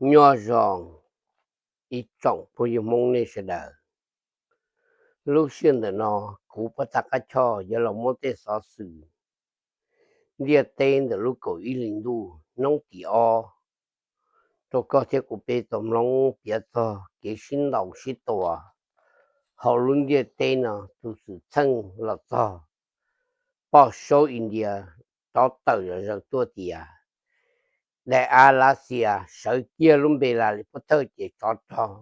Nyob zoo ib tsoom phooj ywg Hmoob nej sawv daws. Lub sij hawm ntawm no kuv Pov Thaj Qab Choj yuav los muab tej xov xwm ntiaj teb ntawm lub kaum ib hlis ntuj hnub tim ob rau koj thiab kuv peb tau mloog piav txog kev sib ntaus sib tua hauv lub ntiaj teb no. Tus xwm txheej los txog poj saub India rov tawm zom zaws tuaj tias daim av Lav Xias sawv kiag lub npe Las Lis Pub Thawj ces tsov rog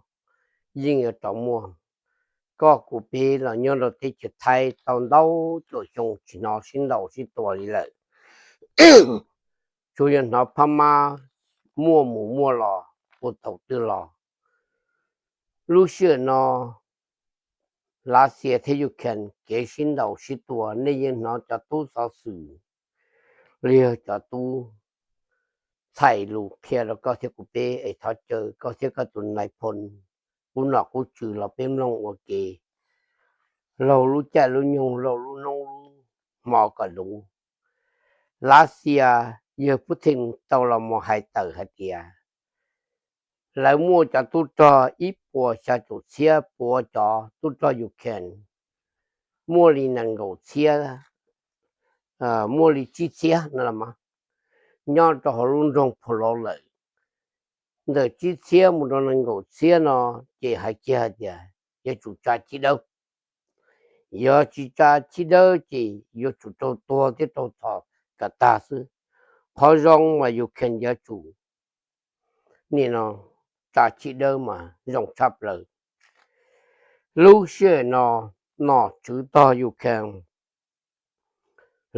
yeej yuav rov muaj. Koj kuv peb los nyob rau teb chaws Thaib tau ntau cuam xyoo tsis hnov sib ntaus sib tua li lawm. Tsuas yog hnov phab mab muaj mus muaj los ua thaum twg los. Lub sij hawm no Lav Xias thiab Ukraine kev sib ntaus sib tua, nej yeej hnov cov tub xov xwm los yog cov tub txhais lus qhia rau koj thiab kuv peb es thov caw koj thiab koj tus nais phoo qub nom qub tswv los peb mloog ua ke laug lub caij lub nyoog, laug lub hnub lub hmo kom luv. Lav Xias yawg Putin tau los mus hais tawm hais tias lawv muaj cov tub rog ib puas xya caum txhiab puav cov tub rog Ukraine, muaj li nees nkaum txhiab, muaj li tsib txhiab no los mas nyob rau hauv lub nroog Phu Lau lawm. Ntawm tsib txhiab mus rau nees nkaum txhiab no ces hais kiag hais tias yuav tsum tsa chib dawb. Yog tsis tsa chib dawb ces yuav tsum raug tuag thiab raug txhom kom tag xwb. Qhov zoo mas Ukraine yuav tsum nim no tsa chib dawb mas zoo tshaj plaws. Lub sij hawm no nom tswv tog Ukraine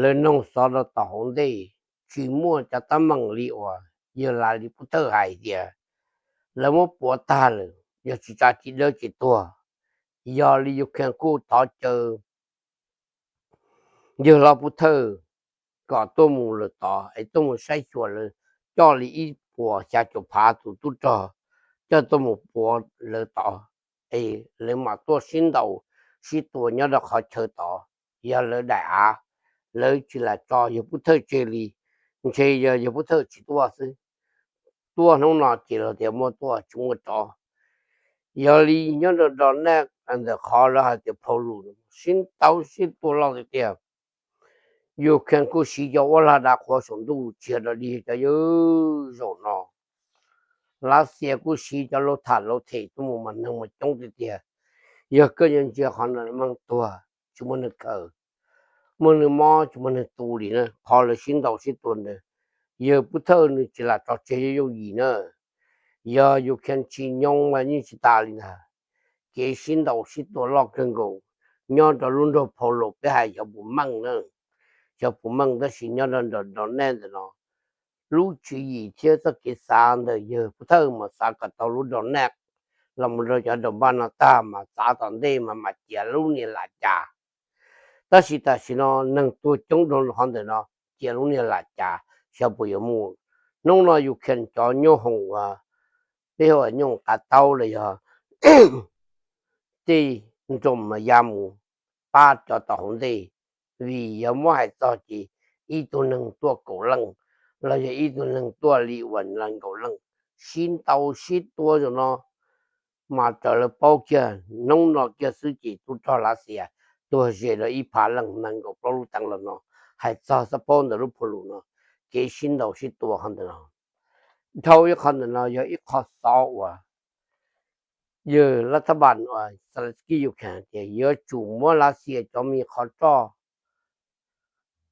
lawv noog xov rau tom hauv ntej, tsis muaj cov teeb meem li uas yawg Las Lis Pub Thawj hais tias lawv muab puav tag lawm, yog tsis tsa chib dawb ces tuag. Yog li Ukraine kuj thov caw yawg Las Pub Thawj kom tuaj mus lawm tod es tuaj mus saib xyuas lawv, coj li ib puas xya caum phav tus tub rog coj tuaj mus puav lawv tod es lawv mam tuaj sib ntaus sib tua nyob rau qhov chaw tod. Yog lawv daim av, lawv tsis lam tso yawg Pub Thawj tseg li, ntshe yog yawg Pub Thawj tsis tuaj xwb. Tuaj hnub no ces los tias muaj tuaj tsis muaj tso. Yog li nyob rau Donetsk ntawm qhov lawv hais tias Paulus sib ntaus sib tua loj tiag tiag. Ukraine kuj siv cov uab lag dav qhuav saum ntuj tsis yog dog dig cov yawg zaum no. Lav Xias kuj siv cov lus tham lus them tuaj mus mas neeg mas coob tiag tiag. Yog koj yuav ntsia qhov no meej tuag tsis muaj neeg khaws, muaj neeg mob tsis muaj neeg tu li na. Qhov lawv sib ntaus sib tua ntawd, yawg Pub Thawj nws tsis lam tso tseg yooj yooj yim na. Yog Ukraine tsis nyoo mas yeej tsis tas li ntag. Kev sib ntaus sib tua loj kawg nkaus nyob rau lub nroog Paulus, peb hais xyov puas meej na, xyov puas meej, tab sis nyob rau nram Donetsk ntawm no, lub tswv yim thiab txoj kev xav ntawm yawg Pub Thawj mas xav kom tau lub Donetsk los mus rau cov Donbas no tag mas txav tom ntej mas mam cia lub niag lam cas. Tab sis tam sim no neeg tuag coob rau qhov ntawm no, cia lub niag lam cas xyov puas yuav mus. Hnub no Ukraine cov nyoob hoom uas peb hu ua nyoob hoom qav taub los yog tej nroos mas ya mus pab cov tom hauv ntej, vim yog muab hais txog ces ib tug neeg tuaj kaum leej los yog ib tug neeg tuaj li uas nees nkaum leej, sib ntaus sib tua zaum no mas raws lawv paub kiag hnub no kiag xwb ces tub rog Lav Xias tuag ze rau ib phav leej, nees nkaum plaub lub teev los no. Hais txog xab paub ntawm lub Paulus no, kev sib ntaus sib tua qhov ntawm no. Dhau ib qho ntawm no yog ib qho xov uas yawg Lav Thab Npas uas Zelensky Ukraine tias yuav tsum muab Lav Xias cov me qhov roj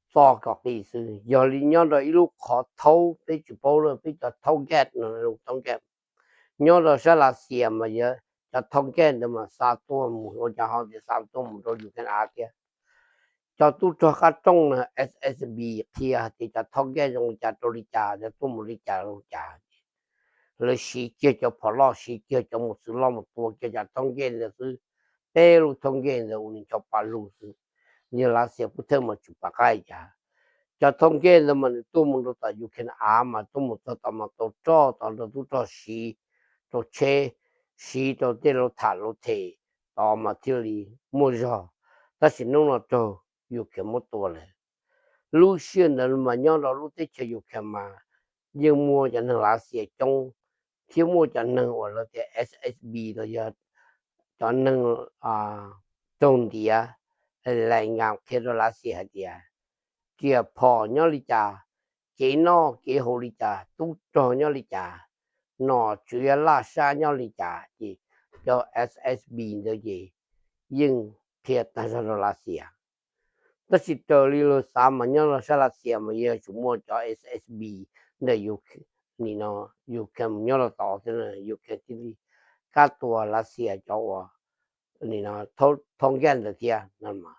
txo kom qis xwb. Yog li nyob rau ib lub qhov thaub, peb tsis paub lawm, peb cov thaub gas no, thaub gas nyob rau sab Lav Xias mas yog cov thaub gas ntawd mas xa tuaj mus ua cas ho tias xa tuaj mus rau Ukraine av thiab. Cov tub rog qab rooj no, S S B qhia tias cov thaub gas zoo li cas rau li cas, cov tuaj mus li cas li cas. Lawv siv kiag cov phom loj, siv kiag cov mus txwv loj mus tua kiag cov thaub gas ntawd xwb. Peb lub thaub gas ntawd ua nws cov pa lug xwb. Yog Lav Xias Pub Thawj mas tsis pom qab li cas. Cov thaub gas ntawd mas nws tuaj mus rau tom Ukraine av mas tuaj mus txog tod mas tau roj, tau rau tub rog siv, rau tsheb siv, rau tej lus tham lus them tod mas thiaj li muaj zog. Tab sis hnub no raug Ukraine muab tua lawm. Lub sij hawm ntawd mas nyob rau lub teb chaws Ukraine mas yeej muaj cov neeg Lav Xias coob, thiab muaj cov neeg uas lawv tias S S B los yog cov neeg raug ntiav, lais nkas qhia rau Lav Xias hais tias riam phom nyob li cas, kev noj kev haus li cas, tub rog nyob li cas, nom tswv laj sab nyob li cas, ces cov S S B ntawd ces yeej qhia tag zog rau Lav Xias. Tab sis raws li luag xav mas nyob rau sab Lav Xias mas yog tsis muaj cov S S B ntawm Ukraine mus nyob rau tod thiab, Ukraine thiaj li kam tua Lav Xias cov uas thaub nkaj ntawd thiab no.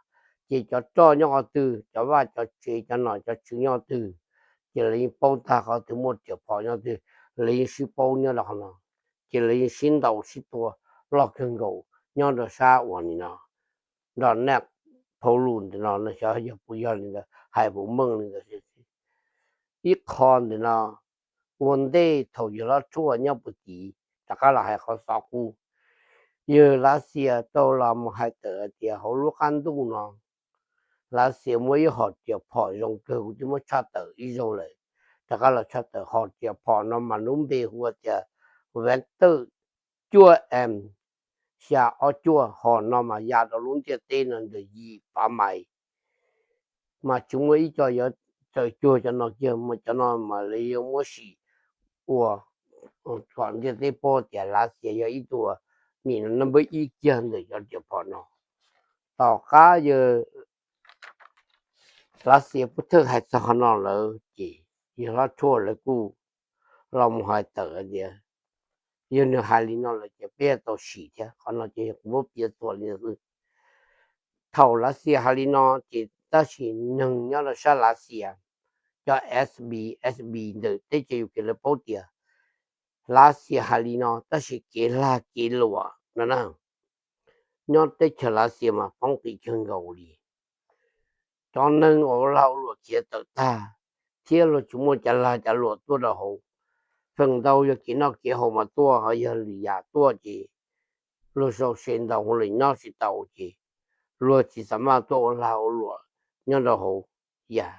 Ces cov roj nyob qhov twg, cov vaj cov tsev, cov nom cov tswv nyob qhov twg, ces lawv yeej paub tag. Qhov twg muaj riam phom nyob twg, lawv yeej sib paub nyob rau qhov no. Ces lawv yeej sib ntaus sib tua loj kawg nkaus nyob rau sab uas nim no nrog nej phau lus ntawm no xyov yog puas yog li ntawd, hais puas meej li ntawd. Ib qho ntawm no ua ntej thaum yawg Hlob Tshuaj nyob puag tid rov qab los hais qhov xov qub. Yawg Lav Xias tau los mus hais tawm hais tias hauv lub qab ntuj no Lav Xias muaj ib hom riam phom zoo kawg, kuv twb muab tshaj tawm ib zaug lawm, rov qab los tshaj tawm. Hom riam phom no mas lub npe hu ua tias Vector cuaj M xya ob cuaj. Hom no mas ya rau lub ntiaj teb no ntawm yim phav mais, mas tsis muaj ib co yuav tawm cuag cov no kiag, mas cov no mas lawv yuav muab sim ua kom ntiaj teb paub tias Lav Xias yog ib tug nim no nab npawb ib kiag ntawm cov riam phom no. Tom qab yawg Lav Xias Pub Thawj hais txog qhov no lawm ces yawg Hlob Tshuaj lawv kuj los mus hais tawm tias yog nws hais li no lawm ces peb tau sim thiab. Qhov no ces kuv muab piav txuas li no xwb. Thaum Lav Xias hais li no ces tab sis neeg nyob rau sab Lav Xias, cov S B, S B ntawm teb chaws Ukraine lawv paub tias Lav Xias hais li no, tab sis kev lag kev luam no na, nyob teb chaws Lav Xias mas poob qis kawg nkaus li. Cov neeg uas lag ua luam khiav tawm tag, thiab luag tsis muaj cav lag cav luam tuaj rau hauv. Feem ntau yog kev noj kev haus mas tuaj, ho yog lwm yam tuaj ces luag sau se ntaus hauv lwm nyob tsis tau ces luag tsis xav maj tuaj ua lag ua luam nyob rau hauv yam.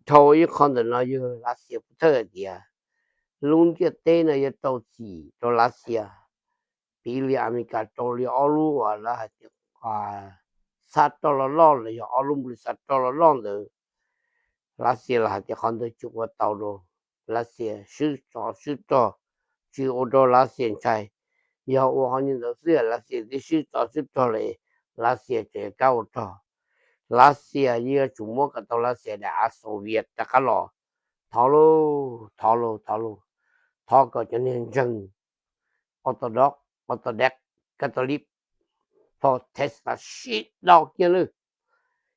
Dhau ib qho ntawm no yawg Lav Xias Pub Thawj hais tias lub ntiaj teb no yuav rau txim rau Lav Xias piv li Amelikas rau li ob lub uas lawv hais tias xab roj loj loj los yog ob lub nplis xab roj loj loj ntawd. Lav Xias los hais tias qhov ntawd tsis ua tau rau Lav Xias swb tsov swb rog, tsis ua rau Lav Xias ntshai. Yog ua qhov ntawd xwb Lav Xias twb swb tsov swb rog lawm, Lav Xias tseem yuav kab ua rog. Lav Xias yuav tsum muab kom tau Lav Xias daim av Soviet rov qab los. Thov lauj, thov lauj, thov lauj, thov kom cov niag ntseeg Orthodox, Orthodox, Catholic, Protestant sib do kiag lawm.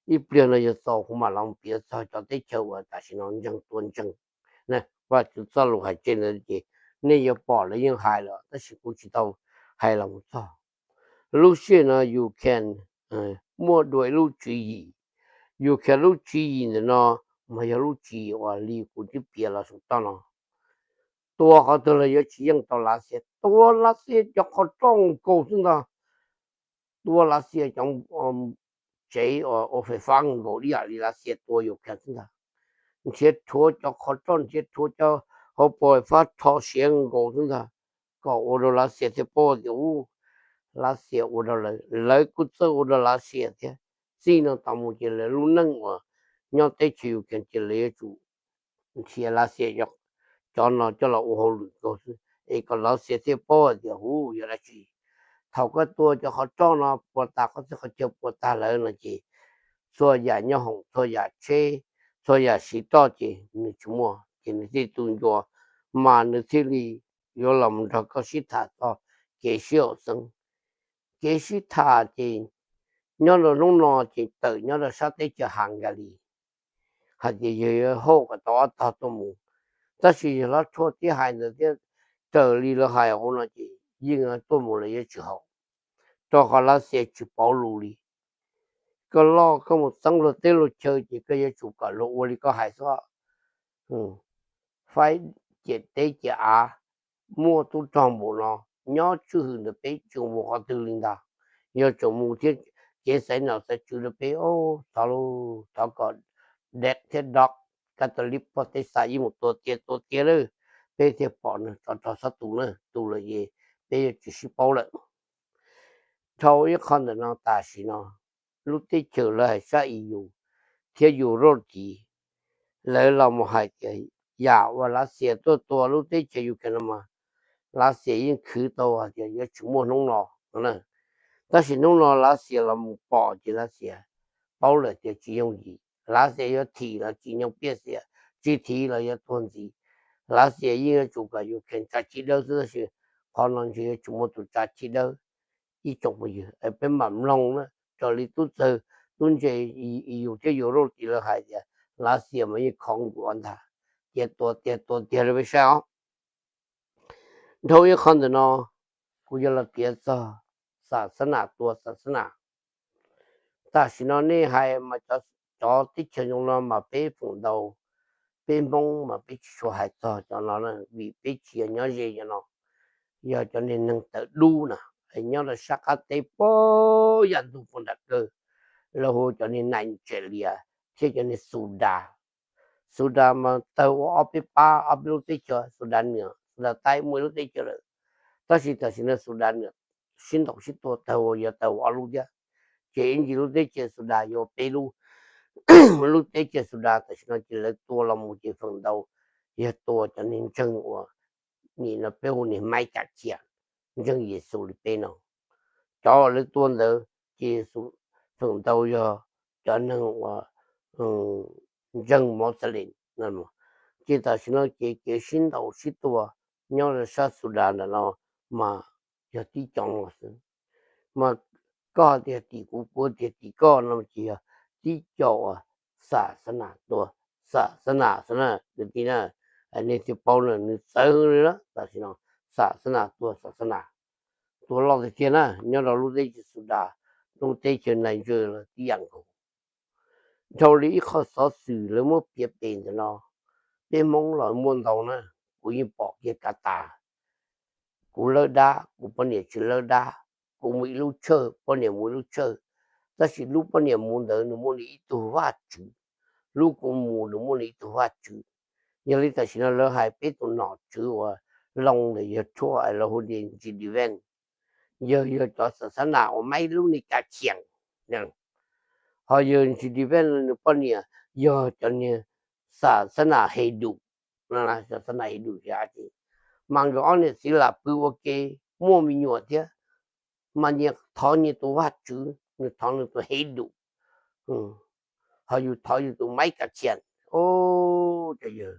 Ib pliag no yog txaus kuv mam los piav txog cov teb chaws uas tam sim no ntseeg tua ntseeg. Vaj Tswv txoj lus hais tseg ntawd ces nej yuav pom lawv yeej hais lawm tab sis kuv tsis tau hais los mus txog. Lub sij hawm no Ukraine muaj dua ib lub tswv yim. Ukraine lub tswv yim ntawm no mas yog lub tswv yim uas li kuv twb piav los saum toj no. Tua qhov twg los yuav tsis yeej tau Lav Xias, tua Lav Xias cov qhov rooj nkaus xwb ntag. Tua Lav Xias cov tsev ua fais fab nkaus ib yam li Lav Xias tua Ukraine xwb ntag. Nrhiav rhuav cov qhov rooj, nrhiav rhuav cov hauv paus fab rho siav nkaus xwb ntag, kom ua rau Lav Xias thiaj paub tias ub, Lav Xias ua rau lawv, lawv kuj txawj ua rau Lav Xias thiab. Txij no tau mus ces lawv lub neej uas nyob teb chaws Ukraine ces lawv yuav tsum nrhiav Lav Xias cov no coj los ua hauj lwm nkaus xwb es kom Lav Xias thiaj paub tias ub yog dab tsi. Thaum koj tua cov qhov rooj no puas tas qhov txhia qhov chaw puas tag lawm no ces txhua yam nyob hoom, txhua yam tsheb, txhua yam siv roj ces nws tsis muaj, ces nws thiaj tu ncua, mas nws thiaj li yuav los nrog koj sib tham txog kev sib haum xeeb. Kev sib tham ces nyob rau hnub no ces tawm nyob rau sab teb chaws Hungary hais tias yog yuav hauj kom tau ob tog tuaj mus. Tab sis yawg Hlob Tshuaj thiab hais ntawd thiab, raws li lawv hais hauv no ces yeej tuaj mus lawv yuav tsis haum, rau qhov Lav Xias tsis pauv lus li. Koj loj koj mus txeeb luag teb luag chaw ces koj yuav tsum kom luag ua li koj hais xwb. Faib ciam teb ciam av, muaj tub rog npaum no nyob tswj hwm ntawm peb tsis mus qhov twg li ntag. Yog tseem mus thiab kev xaiv nom xaiv tswv rau peb, thov lauj, thov kom deb thiab dov, Catholic Protestant yeej mus tua tiag tua tiag lawm. peb thiaj pom nws rov rog txhob tu na, tu lawm ces peb yuav tsis sib paub lawm. Dhau ib qho ntawm no tam sim no lub teb chaws lawv hais sab E U thiab Europe tid, lawv los mus hais tias yam uas Lav Xias tuaj tua lub teb chaws Ukraine no mas Lav Xias yeej khwv tau hais tias yuav tsis muaj hnub no no. Tab sis hnub no Lav Xias los mus pom ces Lav Xias paub lawm tias tsis yooj yim, Lav Xias yuav thim los tsis nyoo piaj xiam, tsis thim los yuav tuag ntxiv. Lav Xias yeej yuav tsum kom Ukraine tsa chij dawb xwb, tab sis qhov no ntshe yuav tsis muaj tus tsa chij dawb. Ib tsoom phooj ywg, peb mam mloog na, raws li tub txawg tub ntse E U thiab Europe tid lawv hais tias Lav Xias mas yeej khov nkuav ntag, ces tua tiag tua tiag rau peb saib os. Dhau ib qho ntawm no kuv yuav los piav txog xam xab nam tua xam xab nam. Tam sim no nej hais mas cov teb chaws zoo no mas peb feem ntau, peb Hmoob mas peb tsis tshua hais txog cov no na, vim peb tsis yog nyob ze cov no, yog cov niag neeg tawv dub na, nyob rau sab qab teb puag yam ntug puag nram kawg, lawv hu cov niag Nigeria thiab cov niag Sudan. Sudan mas tawg ua ob peb pab, ob peb lub teb chaws, Sudan niam Sudan taib muaj ib lub teb chaws lawm, tab sis tam sim no Sudan niam sib ntaus sib tua tawg ua, yuav tawg ua ob lub thiab, ces ib ntsis lub teb chaws Sudan yuav peb lub. Lub teb chaws Sudan tam sim no ces lawv tua los mus ces feem ntau yog tua cov niag ntseeg uas nim no peb hu niag Maiv Kam Tsiam, ntseeg Yexus li peb no. Cov uas lawv tua ntawd ces feem ntau yog cov neeg uas ntseeg Moslem. Ces tam sim no ces kev sib ntaus sib tua nyob sab Sudan ntawm no mas yog tib co no xwb. Mas koj tias tim kuv, kuv tias tim koj no ces yog tib co uas xam xab nam tua xam xab nam xwb na kwv tij na. Nej thiaj paub na, nws txawv li na, tam sim no xam xab nam tua xam xab nam, tua loj tiag tiag na, nyob rau lub teb chaws Sudan, lub teb chaws Niger los tib yam nkaus. Dhau li ib qho xov xwm lawv muab piav pem ntawm no, peb Hmoob los muaj ntau na, kuv yeej pom kiag kav tas, kuv lawb dab, kuv poj niam tsis lawb dab, kuv mus ib lub church, poj niam mus ib lub church, tab sis lub poj niam mus ntawd nws muaj nws ib tug vaj tswv, lub kuv mus nws muaj nws ib tug vaj tswv. Yog li tam sim no lawv hais peb tus nom tswv uas loo ntawm yawg Trump lawv hu tias J D Vance, yawg yog cov xam xab nam uas Maiv lub niag Kam Tsiam. Ho yawg J D Vance nws poj niam yog cov niag xam xab nam Hindu, xam xab nam Hindu, mas nkawd ob niam txiv lam pw ua ke muaj me nyuam thiab, mas nyias thov nyias tus vaj tswv, nws thov nws tus Hindu, ho yus thov yus tus Maiv Kam Tsiam. Cov yawg,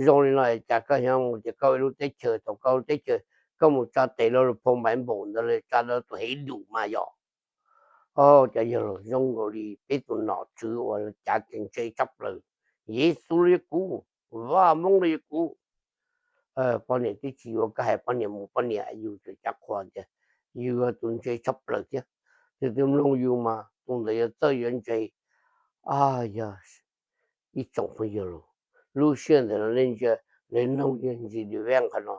zoo li no cas koj mus ces koj ib lub teb chaws, thaum koj lub teb chaws koj mus tsa tes rau lus phau Npaiv Npaum ntawd lawv tsa rau tus Hindu mas yog. Cov yawg laus, zoo nkaus li peb tus nom tswv uas lawv cav tseem ntse tshaj plaws, Yexus los yog kuv, Vaj Hmoob los yog kuv. Poj niam twb tsis yuav, koj hais poj niam mus poj niam, yus tseem cav qhua tias yus yog tus ntse tshaj plaws thiab. Tus twg mloog yus mas tus ntawd yuav txawj yuav ntse. Yog ib tsoom phooj ywg laus, lub sij hawm ntawm no nej ntsia, lawv noog yawg J D Vance qhov no.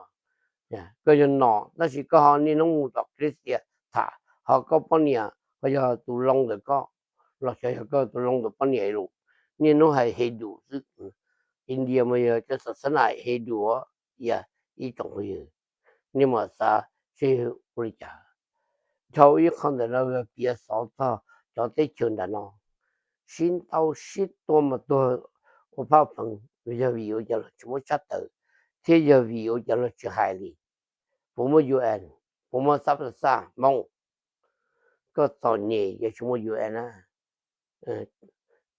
Koj yog nom tab sis koj ho niaj hnub mus tom Christian tham, ho koj poj niam ho yog tus loo ntawm koj, los xyov yog koj tus loo ntawm poj niam lus, niaj hnub hais Hindu xwb. India mas yog cov xam xab nam Hindu, ib tsoom phooj ywg, nej mam xav seb ua li cas. Dhau ib qho ntawm no piav xov txog cov teb chaws nram no sib ntaus sib tua mas tuag ua phaj pheev, yog vim ua cas los tsis muab tshaj tawm, thiab yog vim ua cas los tsis hais li. Puas muaj U N, puas muaj xab pas xaj Hmoob? Koj txom nyem ces tsis muaj U N na.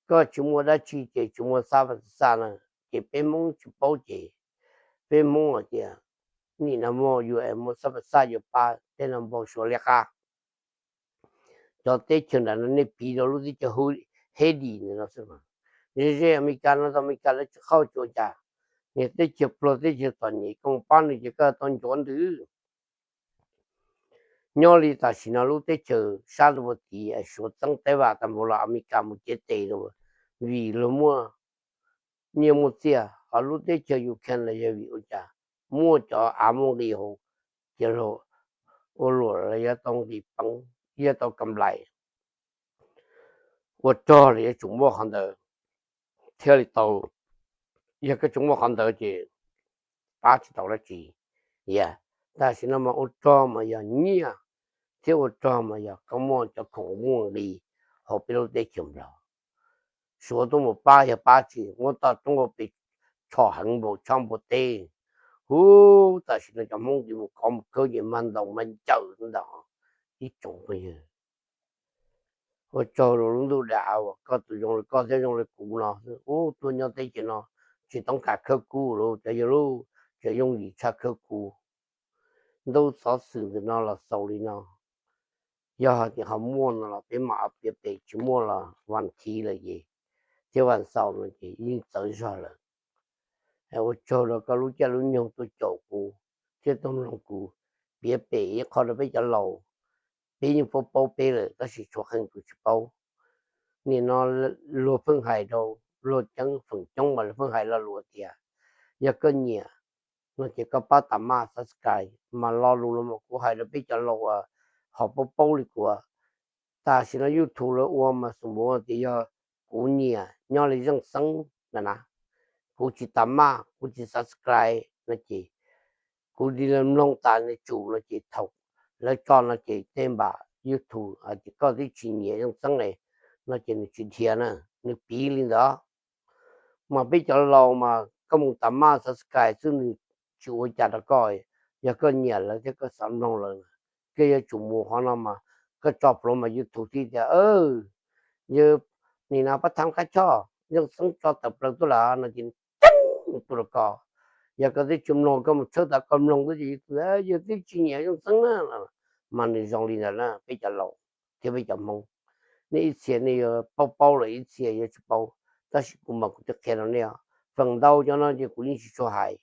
Koj tsis muaj dab tsi ces tsis muaj xab pas xaj na. Ces peb Hmoob tsis paub ces peb Hmoob hais tias nim no muaj U N muaj xab pas xaj yuav pab tej no npau suav liab qab. Cov teb chaws nram no nej piv rau lub teb chaws Haiti ntawm no xwb, ze ze Amelikas no tau Amelikas lawv tsis qhauj tsis ua cas. Niag teb chaws pluag teb chaws txom nyem koj mus pab nws ces koj tau ncuav ntws. Nyob li tam sim no lub teb chaws sab rau puag tid Suav txeeb teb vam tag npaum los Amelikas mus cev tes rau, vim luag muaj nyiaj muaj txiaj. Ho lub teb chaws Ukraine los yog vim ua cas muaj cov av muaj nqis hauv, ces ua luam los yuav tau nqis peev, yuav tau kam nplais. Ua rog los yuav tsum muaj qhov ntawd thiaj li tau. Yog koj tsis muaj qhov ntawd ces pab tsis tau dab tsi. Yog tam sim no mas ua rog mas yog nyiaj thiab ua rog mas yog koj muaj cov khoom muaj nqi hauv peb lub teb chaws Nplog. Suav tuaj mus pab yog pab tsis muab toj roob ua pes tsho heev npaum tshob npua teb. Hub, tam sim no cov Hmoob ntawd mus kov mus khawb ces mag ntaus mag ncawm ntag ib tsoom phooj ywg. Ua tsaug rau lub ntuj dav uas koj tus zoo li koj thiab zoo li kuv no, ub, tuaj nyob teb chaws no tsis toob kas khawb kub lawm, cov yawg lub, cov yooj yim tshaj khawb kub. Ntu xov xwm ntawm no los xaus li no. Yog hais tias ho muaj no los peb mam piav pem, tsis muaj los vas thiv lawm ces, thiab vas xaus no ces yeej txawv zog lawm. Ua tsaug rau koj lub caij lub nyoog tuaj caum kuv thiab tuaj mloog kuv piav pem ib qho rau peb cov laus. Peb yeej paub paub peb lawm tab sis tshuav qee tus tsis paub. Nim no luag pheej hais rau, luag ceeb feem coob mas luag pheej hais lo lus tias yog koj nyiam no ces koj pab tas maj subscribe, mas lo lus los mas kuv hais rau peb cov laus uas ho paub paub li kuv. Tam sim no YouTube lawv ua mas xum npav tias yog kuv nyiam nyob li zeej xeeb na na, kuv tsis tas maj, kuv tsis subscribe no ces kuv li mloog tas nws tsum no ces thaum lawv tso no ces tej npam YouTube hais tias koj twb tsis nyiam zeej xeeb ne no ces nws tsis dhia na, nws piv li ntawd. Mas peb cov laus mas koj mus tas maj subscribe xwb nws tsis ua cas rau koj. Yog koj nyiam lawv thiab koj xav mloog lawv, koj yuav tsum mus qhov no mas koj tso plhuav mas YouTube thiaj tias, yog nim no pab thab qab choj zeej xeeb tso tawm plaws tuaj lawm no ces ceeb tuaj rau koj. Yog koj twb tsis mloog koj mus tshawb tas koj mloog xwb ces YouTube, yog twb tsis nyiam zeej xeeb na, mas nws zoo li ntawd na peb cov laus thiab peb cov Hmoob. Nej ib txhia nej yuav paub paub lawm, ib txhia yuav tsis paub, tab sis kuv mas kuv twb qhia rau nej os. Feem ntau cov no ces kuv yeej tsis tshua hais,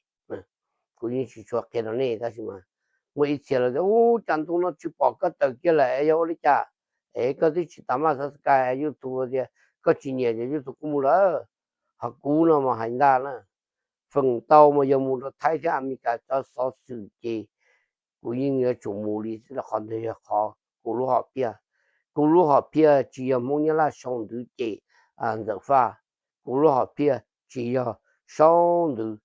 kuv yeej tsis tshua qhia rau nej, tab sis mas muaj ib txhia lawv tias, ub, cas ntu no tsis pom koj tawm kiag lawm es yog ua li cas? Es koj twb tsis tas maj subscribe YouTube tias koj tsis nyiam ces YouTube kuj mus lawm. Ho kuv no mas hais ntag na, feem ntau mas yog mus rau Thaib thiab Amelikas cov xov xwm ces kuv yeej yuav tsum mus li xwb, rau qhov ntawd yog qhov kuv lub hom phiaj. Kuv lub hom phiaj tsis yog Hmoob Nyab Laj sau ntawv cem Ntxawm Faj, kuv lub hom phiaj tsis yog sau ntawv,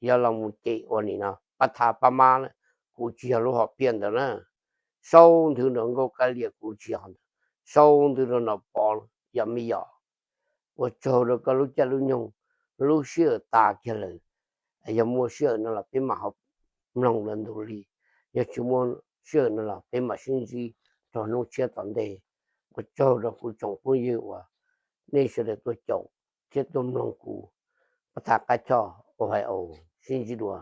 yog los mus cem ua nim no pab thab pab mab na, kuv tsis yog lub hom phiaj ntawd na. Sau ntawv rau Nkauj Kab Lias kuv tsis yog ntawd, sau ntawv rau Nom Pov yog me yom. Ua tsaug rau koj lub caij lub nyoog, lub sij hawm tas kiag lawm. Yog muaj sij hawm no los peb mam ho mloog lawm ntu li, yog tsis muaj sij hawm no los peb mam sib ntsib rau hnub tshiab tom ntej. Ua tsaug rau kuv tsoom phooj ywg uas nej sawv daws tuaj caum thiab tuaj mloog kuv pab thab qab choj ua hais aus, sib ntsib dua.